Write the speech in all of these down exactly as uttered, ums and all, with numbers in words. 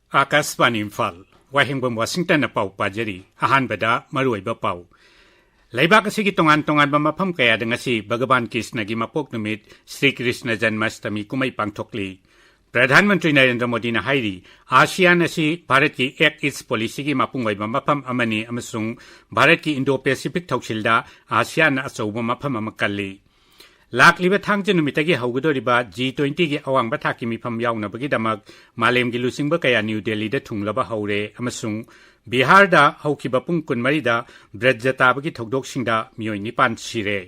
ꯑꯥꯀꯥꯁꯕꯥꯅꯤ ꯏꯝꯐꯥꯜ, ꯋꯥꯍꯦꯡꯕꯝ ꯋꯥꯁꯤꯡꯇꯟꯅ ꯄꯥꯎ ꯄꯥꯖꯔꯤ꯫ ꯑꯍꯥꯟꯕꯗ ꯃꯔꯨꯑꯣꯏꯕ ꯄꯥꯎ꯫ ꯂꯩꯕꯥꯛ ꯑꯁꯤꯒꯤ ꯇꯣꯉꯥꯟ ꯇꯣꯉꯥꯟꯕ ꯃꯐꯝ ꯀꯌꯥꯗ ꯉꯁꯤ ꯚꯒꯕꯥꯟ ꯀ꯭ꯔꯤꯁꯅꯒꯤ ꯃꯄꯣꯛ ꯅꯨꯃꯤꯠ ꯁ꯭ꯔꯤ ꯀ꯭ꯔꯤꯁꯅ ꯖꯟꯃꯥꯁꯇꯃꯤ ꯀꯨꯝꯍꯩ ꯄꯥꯡꯊꯣꯛꯂꯤ꯫ ꯄ꯭ꯔꯙꯥꯟ ꯃꯟꯇ꯭ꯔꯤ ꯅꯔꯦꯟꯗ꯭ꯔ ꯃꯣꯗꯤꯅ ꯍꯥꯏꯔꯤ, ꯑꯥꯁꯤꯌꯥꯟ ꯑꯁꯤ ꯚꯥꯔꯠꯀꯤ ꯑꯦꯛ ꯏꯁ ꯄꯣꯂꯤꯁꯤꯒꯤ ꯃꯄꯨꯡ ꯑꯣꯏꯕ ꯃꯐꯝ ꯑꯃꯅꯤ ꯑꯃꯁꯨꯡ ꯚꯥꯔꯠꯀꯤ ꯏꯟꯗꯣ ꯄꯦꯁꯤꯐꯤꯛ ꯊꯧꯁꯤꯜꯗ ꯑꯥꯁꯤꯌꯥꯟꯅ ꯑꯆꯧꯕ ꯃꯐꯝ ꯑꯃ ꯀꯜꯂꯤ꯫ ꯂꯥꯛꯂꯤꯕ ꯊꯥꯡꯖ ꯅꯨꯃꯤꯠꯇꯒꯤ ꯍꯧꯒꯗꯧꯔꯤꯕ ꯖꯤ ꯇ꯭ꯋꯦꯟꯇꯤꯒꯤ ꯑꯋꯥꯡꯕ ꯊꯥꯛꯀꯤ ꯃꯤꯐꯝ ꯌꯥꯎꯅꯕꯒꯤꯗꯃꯛ ꯃꯥꯂꯦꯝꯒꯤ ꯂꯨꯆꯤꯡꯕ ꯀꯌꯥ ꯅ꯭ꯌꯨ ꯗꯦꯜꯂꯤꯗ ꯊꯨꯡꯂꯕ ꯍꯧꯔꯦ ꯑꯃꯁꯨꯡ ꯕꯤꯍꯥꯔꯗ ꯍꯧꯈꯤꯕ ꯄꯨꯡ ꯀꯨꯟꯃꯔꯤꯗ ꯕ꯭ꯔꯖ ꯇꯥꯕꯒꯤ ꯊꯧꯗꯣꯛꯁꯤꯡꯗ ꯃꯤꯑꯣꯏ ꯅꯤꯄꯥꯟ ꯁꯤꯔꯦ꯫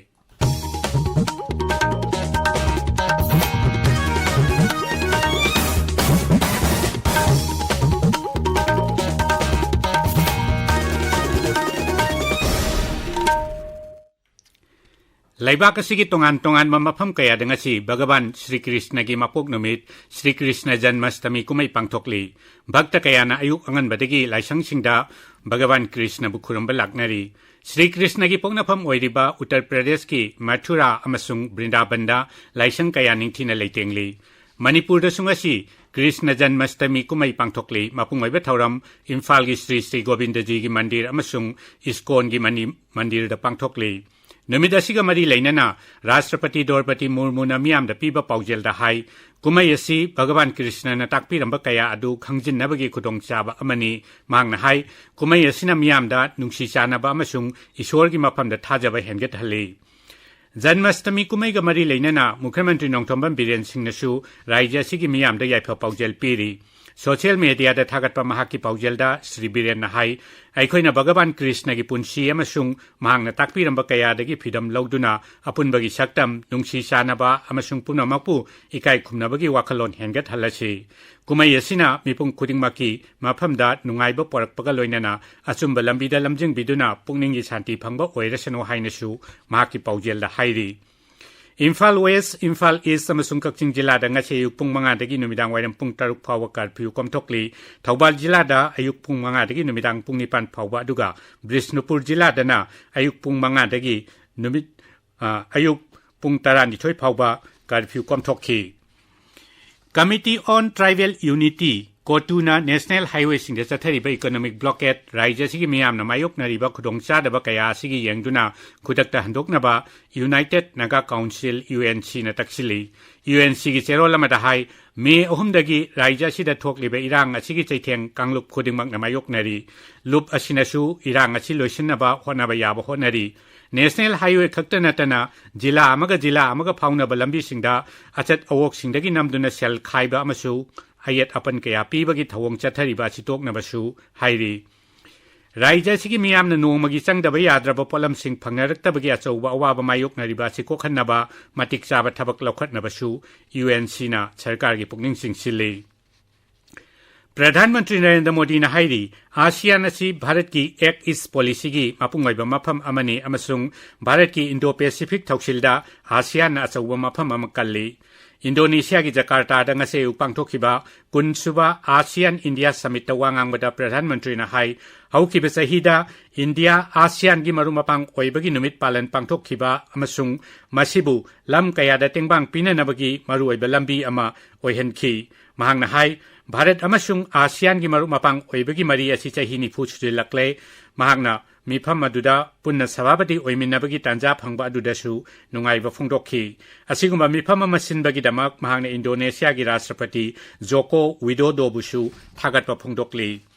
ꯂꯩꯕꯥꯛ ꯑꯁꯤꯒꯤ ꯇꯣꯉꯥꯟ ꯇꯣꯉꯥꯟꯕ ꯃꯐꯝ ꯀꯌꯥꯗ ꯉꯁꯤ ꯚꯒꯕꯥꯟ ꯁ꯭ꯔꯤ ꯀ꯭ꯔꯤꯁꯅꯒꯤ ꯃꯄꯣꯛ ꯅꯨꯃꯤꯠ ꯁ꯭ꯔꯤ ꯀ꯭ꯔꯤꯁꯅ ꯖꯟꯃꯥꯁꯇꯃꯤ ꯀꯨꯝꯍꯩ ꯄꯥꯡꯊꯣꯛꯂꯤ꯫ ꯚꯛꯇ ꯀꯌꯥꯅ ꯑꯌꯨꯛ ꯑꯉꯟꯕꯗꯒꯤ ꯂꯥꯏꯁꯪꯁꯤꯡꯗ ꯚꯒꯕꯥꯟ ꯀ꯭ꯔꯤꯁꯅꯕꯨ ꯈꯨꯔꯨꯝꯕ ꯂꯥꯛꯅꯔꯤ꯫ ꯁ꯭ꯔꯤ ꯀ꯭ꯔꯤꯁꯅꯒꯤ ꯄꯣꯛꯅꯐꯝ ꯑꯣꯏꯔꯤꯕ ꯎꯠꯇꯔ ꯄ꯭ꯔꯗꯦꯁꯀꯤ ꯃꯊꯨꯔꯥ ꯑꯃꯁꯨꯡ ꯕ꯭ꯔꯤꯟꯗꯥꯕꯟꯗ ꯂꯥꯏꯁꯪ ꯀꯌꯥ ꯅꯤꯡꯊꯤꯅ ꯂꯩꯇꯦꯡꯂꯤ꯫ ꯃꯅꯤꯄꯨꯔꯗꯁꯨ ꯉꯁꯤ ꯀ꯭ꯔꯤꯁꯅ ꯖꯟꯃꯥꯁꯇꯃꯤ ꯀꯨꯝꯍꯩ ꯄꯥꯡꯊꯣꯛꯂꯤ꯫ ꯃꯄꯨꯡ ꯑꯣꯏꯕ ꯊꯧꯔꯝ ꯏꯝꯐꯥꯜꯒꯤ ꯁ꯭ꯔꯤ ꯁ꯭ꯔꯤ ꯒꯣꯕꯤꯟꯗꯖꯤꯒꯤ ꯃꯟꯗꯤꯔ ꯑꯃꯁꯨꯡ ꯏꯁꯀꯣꯟꯒꯤ ꯃꯅꯤ-, ꯃꯟꯗꯤꯔꯗ ꯄꯥꯡꯊꯣꯛꯂꯤ꯫ ꯅꯨꯃꯤꯠ ꯑꯁꯤꯒ ꯃꯔꯤ ꯂꯩꯅꯅ ꯔꯥꯁꯇ꯭ꯔꯄꯇꯤ ꯗ꯭ꯔꯧꯄꯗꯤ ꯃꯨꯔꯃꯨꯅ ꯃꯤꯌꯥꯝꯗ ꯄꯤꯕ ꯄꯥꯎꯖꯦꯜꯗ ꯍꯥꯏ, ꯀꯨꯝꯍꯩ ꯑꯁꯤ ꯚꯒꯕꯥꯟ ꯀ꯭ꯔꯤꯁꯅꯅ ꯇꯥꯛꯄꯤꯔꯝꯕ ꯀꯌꯥ ꯑꯗꯨ ꯈꯪꯖꯤꯟꯅꯕꯒꯤ ꯈꯨꯗꯣꯡꯆꯥꯕ ꯑꯃꯅꯤ꯫ ꯃꯍꯥꯛꯅ ꯍꯥꯏ, ꯀꯨꯝꯍꯩ ꯑꯁꯤꯅ ꯃꯤꯌꯥꯝꯗ ꯅꯨꯡꯁꯤ ꯆꯥꯟꯅꯕ ꯑꯃꯁꯨꯡ ꯏꯁꯣꯔꯒꯤ ꯃꯐꯝꯗ ꯊꯥꯖꯕ ꯍꯦꯟꯒꯠꯍꯜꯂꯤ꯫ ꯖꯟꯃꯥꯁꯇꯃꯤ ꯀꯨꯝꯍꯩꯒ ꯃꯔꯤ ꯂꯩꯅꯅ ꯃꯨꯈ꯭ꯌ ꯃꯟꯇ꯭ꯔꯤ ꯅꯣꯡꯊꯣꯝꯕꯝ ꯕꯤꯔꯦꯟ ꯁꯤꯡꯅꯁꯨ ꯔꯥꯖ꯭ꯌ ꯑꯁꯤꯒꯤ ꯃꯤꯌꯥꯝꯗ ꯌꯥꯏꯐ ꯄꯥꯎꯖꯦꯜ ꯄꯤꯔꯤ꯫ ꯁꯣꯁꯤꯌꯦꯜ ꯃꯦꯗꯤꯌꯥꯗ ꯊꯥꯒꯠꯄ ꯃꯍꯥꯛꯀꯤ ꯄꯥꯎꯖꯦꯜꯗ ꯁ꯭ꯔꯤ ꯕꯤꯔꯦꯟꯅ ꯍꯥꯏ, ꯑꯩꯈꯣꯏꯅ ꯚꯒꯕꯥꯟ ꯀ꯭ꯔꯤꯁꯅꯒꯤ ꯄꯨꯟꯁꯤ ꯑꯃꯁꯨꯡ ꯃꯍꯥꯛꯅ ꯇꯥꯛꯄꯤꯔꯝꯕ ꯀꯌꯥꯗꯒꯤ ꯐꯤꯗꯝ ꯂꯧꯗꯨꯅ ꯑꯄꯨꯟꯕꯒꯤ ꯁꯛꯇꯝ, ꯅꯨꯡꯁꯤ ꯆꯥꯟꯅꯕ ꯑꯃꯁꯨꯡ ꯄꯨꯝꯅꯃꯛꯄꯨ ꯏꯀꯥꯏ ꯈꯨꯝꯅꯕꯒꯤ ꯋꯥꯈꯜꯂꯣꯟ ꯍꯦꯟꯒꯠꯍꯜꯂꯁꯤ꯫ ꯀꯨꯝꯍꯩ ꯑꯁꯤꯅ ꯃꯤꯄꯨꯝ ꯈꯨꯗꯤꯡꯃꯛꯀꯤ ꯃꯐꯝꯗ ꯅꯨꯡꯉꯥꯏꯕ ꯄꯣꯔꯛꯄꯒ ꯂꯣꯏꯅꯅ ꯑꯆꯨꯝꯕ ꯂꯝꯕꯤꯗ ꯂꯝꯖꯤꯡꯕꯤꯗꯨꯅ ꯄꯨꯛꯅꯤꯡꯒꯤ ꯁꯥꯟꯇꯤ ꯐꯪꯕ ꯑꯣꯏꯔꯁꯅꯨ ꯍꯥꯏꯅꯁꯨ ꯃꯍꯥꯛꯀꯤ ꯄꯥꯎꯖꯦꯜꯗ ꯍꯥꯏꯔꯤ꯫ ꯏꯝꯐꯥꯜ ꯋꯦꯁ, ꯏꯝꯐꯥꯜ ꯏꯁ ꯑꯃꯁꯨꯡ ꯀꯛꯆꯤꯡ ꯖꯤꯂꯥꯗ ꯉꯁꯤ ꯑꯌꯨꯛ ꯄꯨꯡ ꯃꯉꯥꯗꯒꯤ ꯅꯨꯃꯤꯗꯥꯡ ꯋꯥꯏꯔꯝ ꯄꯨꯡ ꯇꯔꯨꯛ ꯐꯥꯎꯕ ꯀꯔꯐ꯭ꯌꯨ ꯀꯣꯝꯊꯣꯛꯂꯤ꯫ ꯊꯧꯕꯥꯜ ꯖꯤꯂꯥꯗ ꯑꯌꯨꯛ ꯄꯨꯡ ꯃꯉꯥꯗꯒꯤ ꯅꯨꯃꯤꯗꯥꯡ ꯄꯨꯡ ꯅꯤꯄꯥꯟ ꯐꯥꯎꯕ, ꯑꯗꯨꯒ ꯕꯤꯁꯅꯨꯄꯨꯔ ꯖꯤꯂꯥꯗꯅ ꯑꯌꯨꯛ ꯄꯨꯡ ꯃꯉꯥꯗꯒꯤ ꯅꯨꯃꯤꯠ, ꯑ, ꯑꯌꯨꯛ ꯄꯨꯡ ꯇꯔꯥꯅꯤꯊꯣꯏ ꯐꯥꯎꯕ ꯀꯔꯐ꯭ꯌꯨ ꯀꯣꯝꯊꯣꯛꯈꯤ꯫ Committee on Tribal Unity, ꯀꯣꯇꯨꯅ ꯅꯦꯁꯅꯦꯜ ꯍꯥꯏꯋꯦꯁꯤꯡꯗ ꯆꯠꯊꯔꯤꯕ ꯏꯀꯣꯅꯣꯃꯤꯛ ꯕ꯭ꯂꯣꯀꯦꯠ, ꯔꯥꯏꯖ꯭ꯌ ꯑꯁꯤꯒꯤ ꯃꯤꯌꯥꯝꯅ ꯃꯥꯌꯣꯛꯅꯔꯤꯕ ꯈꯨꯗꯣꯡꯆꯥꯗꯕ ꯀꯌꯥ ꯑꯁꯤꯒꯤ ꯌꯦꯡꯗꯨꯅ ꯈꯨꯗꯛꯇ ꯍꯟꯗꯣꯛꯅꯕ united Naga council, U N ꯁꯤꯅ ꯇꯛꯁꯤꯜꯂꯤ꯫ ꯌꯨ ꯑꯦꯟ ꯁꯤꯒꯤ ꯆꯦꯔꯣꯜ ꯑꯃꯗ ꯍꯥꯏ, ꯃꯦ ꯑꯍꯨꯝꯗꯒꯤ ꯔꯥꯏꯖ꯭ꯌ ꯑꯁꯤꯗ ꯊꯣꯛꯂꯤꯕ ꯏꯔꯥꯡ ꯑꯁꯤꯒꯤ ꯆꯩꯊꯦꯡ ꯀꯥꯡꯂꯨꯞ ꯈꯨꯗꯤꯡꯃꯛꯅ ꯃꯥꯌꯣꯛꯅꯔꯤ꯫ ꯂꯨꯞ ꯑꯁꯤꯅꯁꯨ ꯏꯔꯥꯡ ꯑꯁꯤ ꯂꯣꯏꯁꯤꯟꯅꯕ ꯍꯣꯠꯅꯕ ꯌꯥꯕ ꯍꯣꯠꯅꯔꯤ꯫ ꯅꯦꯁꯅꯦꯜ ꯍꯥꯏꯋꯦ ꯈꯛꯇ ꯅꯠꯇꯅ ꯖꯤꯂꯥ ꯑꯃꯒ ꯖꯤꯂꯥ ꯑꯃꯒ ꯐꯥꯎꯅꯕ ꯂꯝꯕꯤꯁꯤꯡꯗ ꯑꯆꯠ ꯑꯋꯣꯛꯁꯤꯡꯗꯒꯤ ꯅꯝꯗꯨꯅ ꯁꯦꯜ ꯈꯥꯏꯕ ꯑꯃꯁꯨ ꯑꯌꯦꯠ ꯑꯄꯟ ꯀꯌꯥ ꯄꯤꯕꯒꯤ ꯊꯧꯑꯣꯡ ꯆꯠꯊꯔꯤꯕ ꯑꯁꯤ ꯇꯣꯛꯅꯕꯁꯨ ꯍꯥꯏꯔꯤ꯫ ꯔꯥꯏꯖ꯭ꯌ ꯑꯁꯤꯒꯤ ꯃꯤꯌꯥꯝꯅ ꯅꯣꯡꯃꯒꯤ ꯆꯪꯗꯕ ꯌꯥꯗ꯭ꯔꯕ ꯄꯣꯠꯂꯝꯁꯤꯡ ꯐꯪꯅꯔꯛꯇꯕꯒꯤ ꯑꯆꯧꯕ ꯑꯋꯥꯕ ꯃꯥꯌꯣꯛꯅꯔꯤꯕ ꯑꯁꯤ ꯀꯣꯛꯍꯟꯅꯕ ꯃꯇꯤꯛ ꯆꯥꯕ ꯊꯕꯛ ꯂꯧꯈꯠꯅꯕꯁꯨ ꯌꯨ ꯑꯦꯟ ꯁꯤꯅ ꯁꯔꯀꯥꯔꯒꯤ ꯄꯨꯛꯅꯤꯡ ꯆꯤꯡꯁꯤꯜꯂꯤ꯫ ꯄ꯭ꯔꯙꯥꯟ ꯃꯟꯇ꯭ꯔꯤ ꯅꯔꯦꯟꯗ꯭ꯔ ꯃꯣꯗꯤꯅ ꯍꯥꯏꯔꯤ, ꯑꯥꯁꯤꯌꯥꯟ ꯑꯁꯤ ꯚꯥꯔꯠꯀꯤ ꯑꯦꯛ ꯏꯁ ꯄꯣꯂꯤꯁꯤꯒꯤ ꯃꯄꯨꯡ ꯑꯣꯏꯕ ꯃꯐꯝ ꯑꯃꯅꯤ ꯑꯃꯁꯨꯡ ꯚꯥꯔꯠꯀꯤ ꯏꯟꯗꯣ ꯄꯦꯁꯤꯐꯤꯛ ꯊꯧꯁꯤꯜꯗ ꯑꯥꯁꯤꯌꯥꯟꯅ ꯑꯆꯧꯕ ꯃꯐꯝ ꯑꯃ ꯀꯜꯂꯤ꯫ ꯏꯟꯗꯣꯅꯦꯁꯤꯌꯥꯒꯤ ꯖꯀꯥꯔꯇꯥꯗ ꯉꯁꯤ ꯑꯌꯨꯛ ꯄꯥꯡꯊꯣꯛꯈꯤꯕ ꯀꯨꯟꯁꯨꯕ ꯑꯥꯁꯤꯌꯥꯟ ꯏꯟꯗꯤꯌꯥ ꯁꯃꯤꯠꯇ ꯋꯥ ꯉꯥꯡꯕꯗ ꯄ꯭ꯔꯙꯥꯟ ꯃꯟꯇ꯭ꯔꯤꯅ ꯍꯥꯏ, ꯍꯧꯈꯤꯕ ꯆꯍꯤꯗ ꯏꯟꯗꯤꯌꯥ ꯑꯥꯁꯤꯌꯥꯟꯒꯤ ꯃꯔꯨꯞ ꯃꯄꯥꯡ ꯑꯣꯏꯕꯒꯤ ꯅꯨꯃꯤꯠ ꯄꯥꯂꯟ ꯄꯥꯡꯊꯣꯛꯈꯤꯕ ꯑꯃꯁꯨꯡ ꯃꯁꯤꯕꯨ ꯂꯝ ꯀꯌꯥꯗ ꯇꯦꯡꯕꯥꯡ ꯄꯤꯅꯅꯕꯒꯤ ꯃꯔꯨꯑꯣꯏꯕ ꯂꯝꯕꯤ ꯑꯃ ꯑꯣꯏꯍꯟꯈꯤ꯫ ꯃꯍꯥꯛꯅ ꯍꯥꯏ, ꯚꯥꯔꯠ ꯑꯃꯁꯨꯡ ꯑꯥꯁꯤꯌꯥꯟꯒꯤ ꯃꯔꯨꯞ ꯃꯄꯥꯡ ꯑꯣꯏꯕꯒꯤ ꯃꯔꯤ ꯑꯁꯤ ꯆꯍꯤ ꯅꯤꯐꯨ ꯁꯨꯖꯤꯜꯂꯛꯂꯦ꯫ ꯃꯍꯥꯛꯅ ꯃꯤꯐꯝ ꯑꯗꯨꯗ ꯄꯨꯟꯅ ꯁꯚꯥꯄꯇꯤ ꯑꯣꯏꯃꯤꯟꯅꯕꯒꯤ ꯇꯥꯟꯖꯥ ꯐꯪꯕ ꯑꯗꯨꯗꯁꯨ ꯅꯨꯡꯉꯥꯏꯕ ꯐꯣꯡꯗꯣꯛꯈꯤ꯫ ꯑꯁꯤꯒꯨꯝꯕ ꯃꯤꯐꯝ ꯑꯃ ꯁꯤꯟꯕꯒꯤꯗꯃꯛ ꯃꯍꯥꯛꯅ ꯏꯟꯗꯣꯅꯦꯁꯤꯌꯥꯒꯤ ꯔꯥꯁꯇ꯭ꯔꯄꯇꯤ ꯖꯣꯀꯣ ꯋꯤꯗꯣꯗꯣꯕꯨꯁꯨ ꯊꯥꯒꯠꯄ ꯐꯣꯡꯗꯣꯛꯂꯤ꯫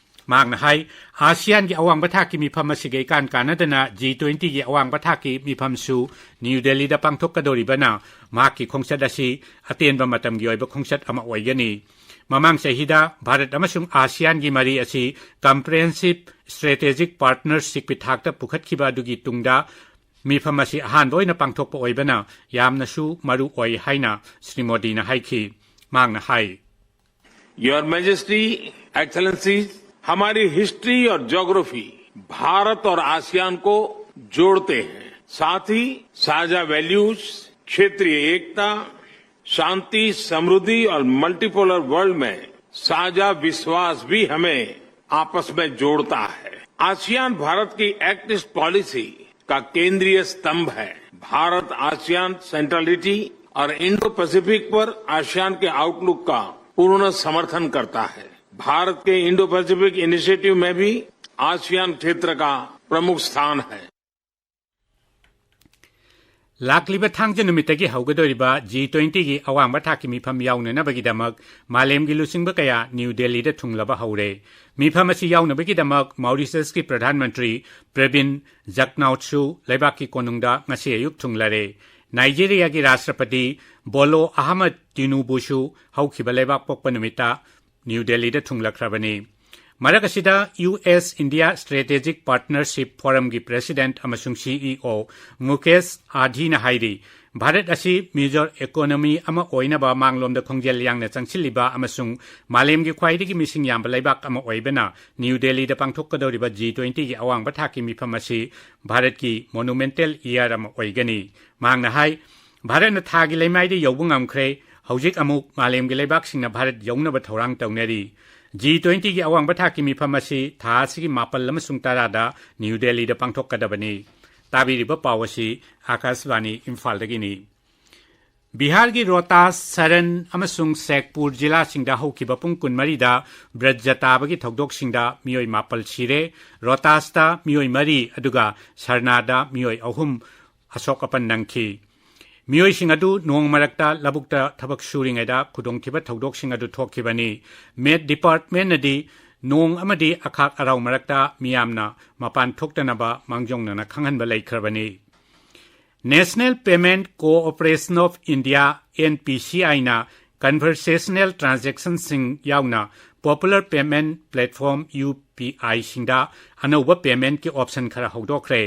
ꯃꯍꯥꯛꯅ ꯍꯥꯏ, ꯑꯥꯁꯤꯌꯥꯟꯒꯤ ꯑꯋꯥꯡꯕ ꯊꯥꯛꯀꯤ ꯃꯤꯐꯝ ꯑꯁꯤꯒ ꯏꯀꯥꯟ ꯀꯥꯟꯅꯗꯅ ꯖꯤ ꯇ꯭ꯋꯦꯟꯇꯤꯒꯤ ꯑꯋꯥꯡꯕ ꯊꯥꯛꯀꯤ ꯃꯤꯐꯝꯁꯨ ꯅ꯭ꯌꯨ ꯗꯦꯜꯂꯤꯗ ꯄꯥꯡꯊꯣꯛꯀꯗꯧꯔꯤꯕꯅ ꯃꯍꯥꯛꯀꯤ ꯈꯣꯡꯆꯠ ꯑꯁꯤ ꯑꯇꯦꯟꯕ ꯃꯇꯝꯒꯤ ꯑꯣꯏꯕ ꯈꯣꯡꯆꯠ ꯑꯃ ꯑꯣꯏꯒꯅꯤ꯫ ꯃꯃꯥꯡ ꯆꯍꯤꯗ ꯚꯥꯔꯠ ꯑꯃꯁꯨꯡ ꯑꯥꯁꯤꯌꯥꯟꯒꯤ ꯃꯔꯤ ꯑꯁꯤ comprehensive strategic partnershipꯀꯤ ꯊꯥꯛꯇ ꯄꯨꯈꯠꯈꯤꯕ ꯑꯗꯨꯒꯤ ꯇꯨꯡꯗ ꯃꯤꯐꯝ ꯑꯁꯤ ꯑꯍꯥꯟꯕ ꯑꯣꯏꯅ ꯄꯥꯡꯊꯣꯛꯄ ꯑꯣꯏꯕꯅ ꯌꯥꯝꯅꯁꯨ ꯃꯔꯨ ꯑꯣꯏ ꯍꯥꯏꯅ ꯁ꯭ꯔꯤ ꯃꯣꯗꯤꯅ ꯍꯥꯏꯈꯤ꯫ ꯃꯍꯥꯛꯅ ꯍꯥꯏ, Your Majesty, Excellencies, हमारी हिस्ट्री और ज्योग्राफी भारत और आसियान को जोड़ते हैं। साथ ही साझा वैल्यूज, क्षेत्रीय एकता, शांति, समृद्धि और मल्टीपोलर वर्ल्ड में साझा विश्वास भी हमें आपस में जोड़ता है। आसियान भारत की एक्ट ईस्ट पॉलिसी का केंद्रीय स्तंभ है। भारत आसियान सेंट्रलिटी और इंडो पैसिफिक पर आसियान के आउटलुक का पूर्ण समर्थन करता है। भारत के इंडो पैसिफिक इनिशिएटिव में भी आसियान क्षेत्र का प्रमुख स्थान है। ꯂꯥꯛꯂꯤꯕ ꯊꯥꯡꯖ ꯅꯨꯃꯤꯠꯇꯒꯤ ꯍꯧꯒꯗꯧꯔꯤꯕ ꯖꯤ ꯇ꯭ꯋꯦꯟꯇꯤꯒꯤ ꯑꯋꯥꯡꯕ ꯊꯥꯛꯀꯤ ꯃꯤꯐꯝ ꯌꯥꯎꯅꯅꯕꯒꯤꯗꯃꯛ ꯃꯥꯂꯦꯝꯒꯤ ꯂꯨꯆꯤꯡꯕ ꯀꯌꯥ ꯅ꯭ꯌꯨ ꯗꯦꯜꯂꯤꯗ ꯊꯨꯡꯂꯕ ꯍꯧꯔꯦ꯫ ꯃꯤꯐꯝ ꯑꯁꯤ ꯌꯥꯎꯅꯕꯒꯤꯗꯃꯛ ꯃꯥꯎꯔꯤꯁꯁꯀꯤ ꯄ꯭ꯔꯙꯥꯟ ꯃꯟꯇ꯭ꯔꯤ ꯄ꯭ꯔꯕꯤꯟ ꯖꯒꯅꯥꯎꯠꯁꯨ ꯂꯩꯕꯥꯛꯀꯤ ꯀꯣꯅꯨꯡꯗ ꯉꯁꯤ ꯑꯌꯨꯛ ꯊꯨꯡꯂꯔꯦ꯫ ꯅꯥꯏꯖꯦꯔꯤꯌꯥꯒꯤ ꯔꯥꯁꯇ꯭ꯔꯄꯇꯤ ꯕꯣꯂꯣ ꯑꯍꯃꯗ ꯇꯤꯅꯨꯕꯨꯁꯨ ꯍꯧꯈꯤꯕ ꯂꯩꯕꯥꯛ ꯄꯣꯛꯄ ꯅꯨꯃꯤꯠꯇ ꯅ꯭ꯌꯨ ꯗꯦꯜꯂꯤꯗ ꯊꯨꯡꯂꯈ꯭ꯔꯕꯅꯤ꯫ ꯃꯔꯛ ꯑꯁꯤꯗ, U S India strategic partnership ꯐꯣꯔꯝꯒꯤ ꯄ꯭ꯔꯦꯁꯤꯗꯦꯟꯠ ꯑꯃꯁꯨꯡ ꯁꯤ ꯏ ꯑꯣ ꯃꯨꯀꯦꯁ ꯑꯥꯙꯤꯅ ꯍꯥꯏꯔꯤ, ꯚꯥꯔꯠ ꯑꯁꯤ ꯃꯦꯖꯔ ꯏꯀꯣꯅꯣꯃꯤ ꯑꯃ ꯑꯣꯏꯅꯕ ꯃꯥꯡꯂꯣꯝꯗ ꯈꯣꯡꯖꯦꯜ ꯌꯥꯡꯅ ꯆꯪꯁꯤꯜꯂꯤꯕ ꯑꯃꯁꯨꯡ ꯃꯥꯂꯦꯝꯒꯤ ꯈ꯭ꯋꯥꯏꯗꯒꯤ ꯃꯤꯁꯤꯡ ꯌꯥꯝꯕ ꯂꯩꯕꯥꯛ ꯑꯃ ꯑꯣꯏꯕꯅ ꯅ꯭ꯌꯨ ꯗꯦꯜꯂꯤꯗ ꯄꯥꯡꯊꯣꯛꯀꯗꯧꯔꯤꯕ ꯖꯤ ꯇ꯭ꯋꯦꯟꯇꯤꯒꯤ ꯑꯋꯥꯡꯕ ꯊꯥꯛꯀꯤ ꯃꯤꯐꯝ ꯑꯁꯤ ꯚꯥꯔꯠꯀꯤ ꯃꯣꯅꯨꯃꯦꯟꯇꯦꯜ ꯏꯌꯔ ꯑꯃ ꯑꯣꯏꯒꯅꯤ꯫ ꯃꯍꯥꯛꯅ ꯍꯥꯏ, ꯚꯥꯔꯠꯅ ꯊꯥꯒꯤ ꯂꯩꯃꯥꯏꯗ ꯌꯧꯕ ꯉꯝꯈ꯭ꯔꯦ꯫ ꯍꯧꯖꯤꯛ ꯑꯃꯨꯛ ꯃꯥꯂꯦꯝꯒꯤ ꯂꯩꯕꯥꯛꯁꯤꯡꯅ ꯚꯥꯔꯠ ꯌꯧꯅꯕ ꯊꯧꯔꯥꯡ ꯇꯧꯅꯔꯤ꯫ ꯖꯤ ꯇ꯭ꯋꯦꯟꯇꯤꯒꯤ ꯑꯋꯥꯡꯕ ꯊꯥꯛꯀꯤ ꯃꯤꯐꯝ ꯑꯁꯤ ꯊꯥ ꯑꯁꯤꯒꯤ ꯃꯥꯄꯜ ꯑꯃꯁꯨꯡ ꯇꯔꯥꯗ ꯅ꯭ꯌꯨ ꯗꯦꯜꯂꯤꯗ ꯄꯥꯡꯊꯣꯛꯀꯗꯕꯅꯤ꯫ ꯇꯥꯕꯤꯔꯤꯕ ꯄꯥꯎ ꯑꯁꯤ ꯑꯥꯀꯥꯁꯕꯥꯅꯤ ꯏꯝꯐꯥꯜꯗꯒꯤꯅꯤ꯫ ꯕꯤꯍꯥꯔꯒꯤ ꯔꯣꯍꯇꯥꯁ, ꯁꯔꯟ ꯑꯃꯁꯨꯡ ꯁꯦꯈꯄꯨꯔ ꯖꯤꯂꯥꯁꯤꯡꯗ ꯍꯧꯈꯤꯕ ꯄꯨꯡ ꯀꯨꯟꯃꯔꯤꯗ ꯕ꯭ꯔꯖ ꯇꯥꯕꯒꯤ ꯊꯧꯗꯣꯛꯁꯤꯡꯗ ꯃꯤꯑꯣꯏ ꯃꯥꯄꯜ ꯁꯤꯔꯦ꯫ ꯔꯣꯍꯇꯥꯁꯇ ꯃꯤꯑꯣꯏ ꯃꯔꯤ ꯑꯗꯨꯒ ꯁꯔꯅꯥꯗ ꯃꯤꯑꯣꯏ ꯑꯍꯨꯝ ꯑꯁꯣꯛ ꯑꯄꯟ ꯅꯪꯈꯤ꯫ ꯃꯤꯑꯣꯏꯁꯤꯡ ꯑꯗꯨ ꯅꯣꯡ ꯃꯔꯛꯇ ꯂꯧꯕꯨꯛꯇ ꯊꯕꯛ ꯁꯨꯔꯤꯉꯩꯗ ꯈꯨꯗꯣꯡꯊꯤꯕ ꯊꯧꯗꯣꯛꯁꯤꯡ ꯑꯗꯨ ꯊꯣꯛꯈꯤꯕꯅꯤ꯫ ꯃꯦꯠ ꯗꯤꯄꯥꯔꯠꯃꯦꯟꯅꯗꯤ ꯅꯣꯡ ꯑꯃꯗꯤ ꯑꯈꯥꯛ ꯑꯔꯥꯎ ꯃꯔꯛꯇ ꯃꯤꯌꯥꯝꯅ ꯃꯄꯥꯟ ꯊꯣꯛꯇꯅꯕ ꯃꯥꯡꯖꯧꯅꯅ ꯈꯪꯍꯟꯕ ꯂꯩꯈ꯭ꯔꯕꯅꯤ꯫ National Payment Corporation of India, N P C I ꯅ conversational transactionꯁꯤꯡ ꯌꯥꯎꯅ popular payment platform, ꯌꯨ ꯄꯤ ꯑꯥꯏꯁꯤꯡꯗ ꯑꯅꯧꯕ ꯄꯦꯃꯦꯟꯠꯀꯤ ꯑꯣꯞꯁꯟ ꯈꯔ ꯍꯧꯗꯣꯛꯈ꯭ꯔꯦ꯫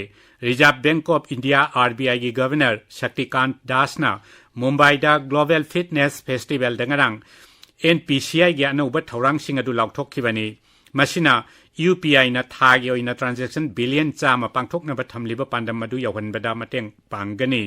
Reserve Bank of India, R B I ꯒꯤ ꯒꯕꯔꯅꯔ ꯁꯛꯇꯤꯀꯥꯟꯇ ꯗꯥꯁꯅ ꯃꯨꯝꯕꯥꯏꯗ Global Fitness Festivalꯗ ꯉꯔꯥꯡ N P C I ꯒꯤ ꯑꯅꯧꯕ ꯊꯧꯔꯥꯡꯁꯤꯡ ꯑꯗꯨ ꯂꯥꯎꯊꯣꯛꯈꯤꯕꯅꯤ꯫ ꯃꯁꯤꯅ ꯌꯨ ꯄꯤ ꯑꯥꯏꯅ ꯊꯥꯒꯤ ꯑꯣꯏꯅ transaction ꯕꯤꯂꯤꯌꯟ ꯆꯥꯝꯃ ꯄꯥꯡꯊꯣꯛꯅꯕ ꯊꯝꯂꯤꯕ ꯄꯥꯟꯗꯝ ꯑꯗꯨ ꯌꯧꯍꯟꯕꯗ ꯃꯇꯦꯡ ꯄꯥꯡꯒꯅꯤ꯫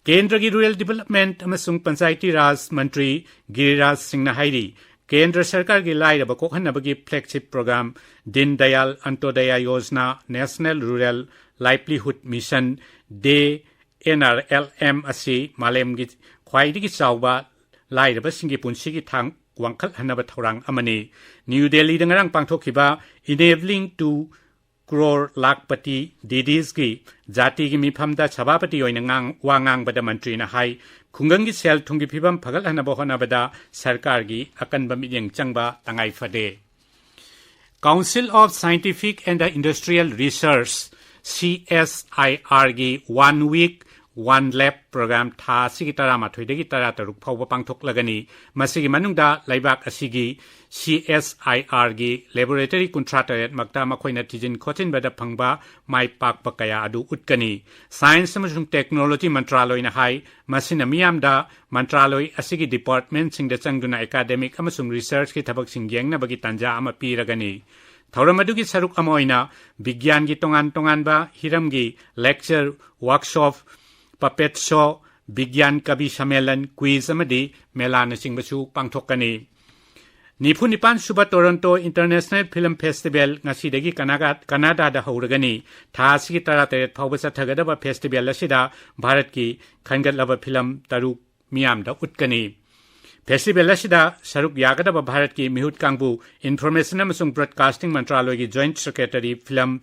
ꯀꯦꯟꯗ꯭ꯔꯒꯤ ꯔꯨꯔꯦꯜ ꯗꯤꯕꯦꯂꯞꯃꯦꯟꯠ ꯑꯃꯁꯨꯡ ꯄꯟꯆꯥꯌꯇꯤ ꯔꯥꯖ ꯃꯟꯇ꯭ꯔꯤ ꯒꯤꯔꯤꯔꯥꯖ ꯁꯤꯡꯅ ꯍꯥꯏꯔꯤ, ꯀꯦꯟꯗ꯭ꯔ ꯁꯔꯀꯥꯔꯒꯤ ꯂꯥꯏꯔꯕ ꯀꯣꯛꯍꯟꯅꯕꯒꯤ flagship program ꯗꯤꯟ Dayal ꯑꯟꯇꯣꯗꯌꯥ Yojana, National Rural Livelihood Mission, ꯗꯦ, N R L M ꯑꯁꯤ ꯃꯥꯂꯦꯝꯒꯤ ꯈ꯭ꯋꯥꯏꯗꯒꯤ ꯆꯥꯎꯕ ꯂꯥꯏꯔꯕꯁꯤꯡꯒꯤ ꯄꯨꯟꯁꯤꯒꯤ ꯊꯥꯡ ꯋꯥꯡꯈꯠꯍꯟꯅꯕ ꯊꯧꯔꯥꯡ ꯑꯃꯅꯤ꯫ ꯅ꯭ꯌꯨ ꯗꯦꯜꯂꯤꯗ ꯉꯔꯥꯡ ꯄꯥꯡꯊꯣꯛꯈꯤꯕ Enabling to Crore Lakhpati Didisꯒꯤ ꯖꯥꯇꯤꯒꯤ ꯃꯤꯐꯝꯗ ꯁꯚꯥꯄꯇꯤ ꯑꯣꯏꯅ ꯉꯥꯡ-, ꯋꯥ ꯉꯥꯡꯕꯗ ꯃꯟꯇ꯭ꯔꯤꯅ ꯍꯥꯏ, ꯈꯨꯡꯒꯪꯒꯤ ꯁꯦꯜ ꯊꯨꯝꯒꯤ ꯐꯤꯕꯝ ꯐꯒꯠꯍꯟꯅꯕ ꯍꯣꯠꯅꯕꯗ ꯁꯔꯀꯥꯔꯒꯤ ꯑꯀꯟꯕ ꯃꯤꯠꯌꯦꯡ ꯆꯪꯕ ꯇꯉꯥꯏ ꯐꯗꯦ꯫ Council of Scientific and Industrial Research, CSIRꯒꯤ One Week One Lab Program ꯊꯥ ꯑꯁꯤꯒꯤ ꯇꯔꯥꯃꯥꯊꯣꯏꯗꯒꯤ ꯇꯔꯥꯇꯔꯨꯛ ꯐꯥꯎꯕ ꯄꯥꯡꯊꯣꯛꯂꯒꯅꯤ꯫ ꯃꯁꯤꯒꯤ ꯃꯅꯨꯡꯗ ꯂꯩꯕꯥꯛ ꯑꯁꯤꯒꯤ CSIRꯒꯤ laboratory ꯀꯨꯟꯊ꯭ꯔꯥ ꯇꯔꯦꯠ ꯃꯛꯇ ꯃꯈꯣꯏꯅ ꯊꯤꯖꯤꯟ ꯈꯣꯠꯆꯤꯟꯕꯗ ꯐꯪꯕ ꯃꯥꯏ ꯄꯥꯛꯄ ꯀꯌꯥ ꯑꯗꯨ ꯎꯠꯀꯅꯤ꯫ Science ꯑꯃꯁꯨꯡ Technology ꯃꯟꯇ꯭ꯔꯥꯂꯣꯏꯅ ꯍꯥꯏ, ꯃꯁꯤꯅ ꯃꯤꯌꯥꯝꯗ ꯃꯟꯇ꯭ꯔꯥꯂꯣꯏ ꯑꯁꯤꯒꯤ departmentꯁꯤꯡꯗ ꯆꯪꯗꯨꯅ academic ꯑꯃꯁꯨꯡ researchꯀꯤ ꯊꯕꯛꯁꯤꯡ ꯌꯦꯡꯅꯕꯒꯤ ꯇꯥꯟꯖꯥ ꯑꯃ ꯄꯤꯔꯒꯅꯤ꯫ ꯊꯧꯔꯝ ꯑꯗꯨꯒꯤ ꯁꯔꯨꯛ ꯑꯃ ꯑꯣꯏꯅ ꯕꯤꯒ꯭ꯌꯥꯟꯒꯤ ꯇꯣꯉꯥꯟ ꯇꯣꯉꯥꯟꯕ ꯍꯤꯔꯝꯒꯤ lecture, workshop, puppet show, ꯕꯤꯒ꯭ꯌꯥꯟ ꯀꯕꯤ ꯁꯝꯃꯦꯂꯟ, quiz ꯑꯃꯗꯤ ꯃꯦꯂꯥꯅꯆꯤꯡꯕꯁꯨ ꯄꯥꯡꯊꯣꯛꯀꯅꯤ꯫ ꯅꯤꯐꯨ ꯅꯤꯄꯥꯟ ꯁꯨꯕ Toronto International Film Festival ꯉꯁꯤꯗꯒꯤ ꯀꯅꯥꯒ-, ꯀꯅꯥꯗꯥꯗ ꯍꯧꯔꯒꯅꯤ꯫ ꯊꯥ ꯑꯁꯤꯒꯤ ꯇꯔꯥꯇꯔꯦꯠ ꯐꯥꯎꯕ ꯆꯠꯊꯒꯗꯕ festival ꯑꯁꯤꯗ ꯚꯥꯔꯠꯀꯤ ꯈꯟꯒꯠꯂꯕ film ꯇꯔꯨꯛ ꯃꯤꯌꯥꯝꯗ ꯎꯠꯀꯅꯤ꯫ Festival ꯑꯁꯤꯗ ꯁꯔꯨꯛ ꯌꯥꯒꯗꯕ ꯚꯥꯔꯠꯀꯤ ꯃꯤꯍꯨꯠ ꯀꯥꯡꯕꯨ Information ꯑꯃꯁꯨꯡ Broadcasting ꯃꯟꯇ꯭ꯔꯥꯂꯣꯏꯒꯤ Joint Secretary Film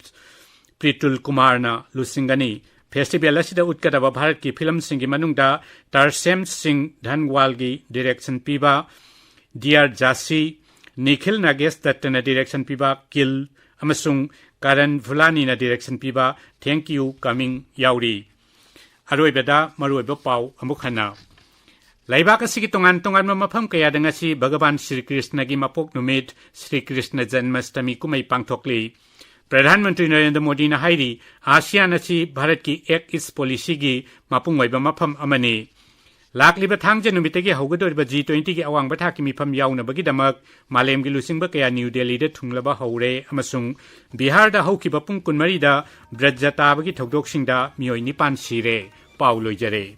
ꯄ꯭ꯔꯤꯇꯨꯜ ꯀꯨꯃꯥꯔꯅ ꯂꯨꯆꯤꯡꯒꯅꯤ꯫ Festival ꯑꯁꯤꯗ ꯎꯠꯀꯗꯕ ꯚꯥꯔꯠꯀꯤ filmꯁꯤꯡꯒꯤ ꯃꯅꯨꯡꯗ ꯇꯔꯁꯦꯝ ꯁꯤꯡ ꯙꯟꯋꯥꯜꯒꯤ direction ꯄꯤꯕ Dear Jhansi, ꯅꯤꯈꯤꯜ ꯅꯥꯒꯦꯁ ꯗꯠꯇꯅ direction ꯄꯤꯕ Kill ꯑꯃꯁꯨꯡ ꯀꯔꯟ ꯐꯨꯂꯥꯅꯤꯅ direction ꯄꯤꯕ Thank You Coming ꯌꯥꯎꯔꯤ꯫ ꯑꯔꯣꯏꯕꯗ ꯃꯔꯨꯑꯣꯏꯕ ꯄꯥꯎ ꯑꯃꯨꯛ ꯍꯟꯅ꯫ ꯂꯩꯕꯥꯛ ꯑꯁꯤꯒꯤ ꯇꯣꯉꯥꯟ ꯇꯣꯉꯥꯟꯕ ꯃꯐꯝ ꯀꯌꯥꯗ ꯉꯁꯤ ꯚꯒꯋꯥꯟ ꯁ꯭ꯔꯤ ꯀ꯭ꯔꯤꯁꯅꯒꯤ ꯃꯄꯣꯛ ꯅꯨꯃꯤꯠ, ꯁ꯭ꯔꯤ ꯀ꯭ꯔꯤꯁꯅ ꯖꯟꯃꯁꯇꯃꯤ ꯀꯨꯝꯍꯩ ꯄꯥꯡꯊꯣꯛꯂꯤ꯫ ꯄ꯭ꯔꯙꯥꯟ ꯃꯟꯇ꯭ꯔꯤ ꯅꯔꯦꯟꯗ꯭ꯔ ꯃꯣꯗꯤꯅ ꯍꯥꯏꯔꯤ, ASEAN ꯑꯁꯤ ꯚꯥꯔꯠꯀꯤ Act East Policyꯒꯤ ꯃꯄꯨꯡ ꯑꯣꯏꯕ ꯃꯐꯝ ꯑꯃꯅꯤ꯫ ꯂꯥꯛꯂꯤꯕ ꯊꯥꯡꯖ ꯅꯨꯃꯤꯠꯇꯒꯤ ꯍꯧꯒꯗꯧꯔꯤꯕ G twentyꯒꯤ ꯑꯋꯥꯡꯕ ꯊꯥꯛꯀꯤ ꯃꯤꯐꯝ ꯌꯥꯎꯅꯕꯒꯤꯗꯃꯛ ꯃꯥꯂꯦꯝꯒꯤ ꯂꯨꯆꯤꯡꯕ ꯀꯌꯥ ꯅ꯭ꯌꯨ ꯗꯦꯜꯂꯤꯗ ꯊꯨꯡꯂꯕ ꯍꯧꯔꯦ ꯑꯃꯁꯨꯡ ꯕꯤꯍꯥꯔꯗ ꯍꯧꯈꯤꯕ ꯄꯨꯡ ꯀꯨꯟꯃꯔꯤꯗ ꯕ꯭ꯔꯖ ꯇꯥꯕꯒꯤ ꯊꯧꯗꯣꯛꯁꯤꯡꯗ ꯃꯤꯑꯣꯏ ꯅꯤꯄꯥꯟ ꯁꯤꯔꯦ꯫ ꯄꯥꯎ ꯂꯣꯏꯖꯔꯦ꯫